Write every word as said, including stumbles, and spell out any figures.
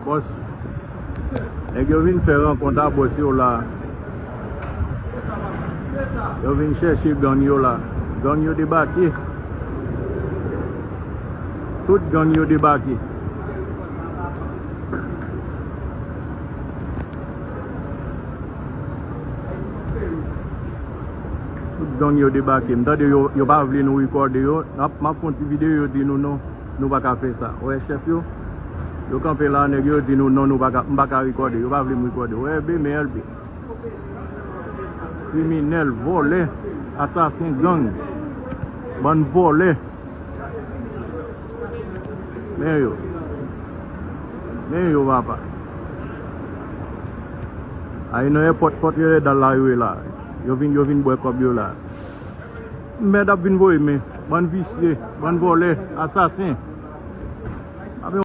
Bòs. Nèg yo vin fè rankont a bòs yo la. Yo vin chèche gang yo la. Gang yo debake. Tout gang yo debake. Tout gang yo debake. M tande yo, yo pa vle nou rekòde yo. M ap, m ap fè yon ti videyo, yo di nou non, nou pa ka fè sa. Ou wè chèf yo? Yo kanpe la, nèg yo di nou non, nou pa ka, m pa ka rekòde. Yo pa vle m rekòde. Ou wè, B M L B. Kriminèl, vòlè, asasen, gang. Bann vòlè. Men yo. Men yo, papa. Ay nan èpòt, Fort Lauderdale la yo ye la. Yo vin, yo vin bwè kòb yo la. Mèd ap vin voye men. Bann visye, bann vòlè, asasen.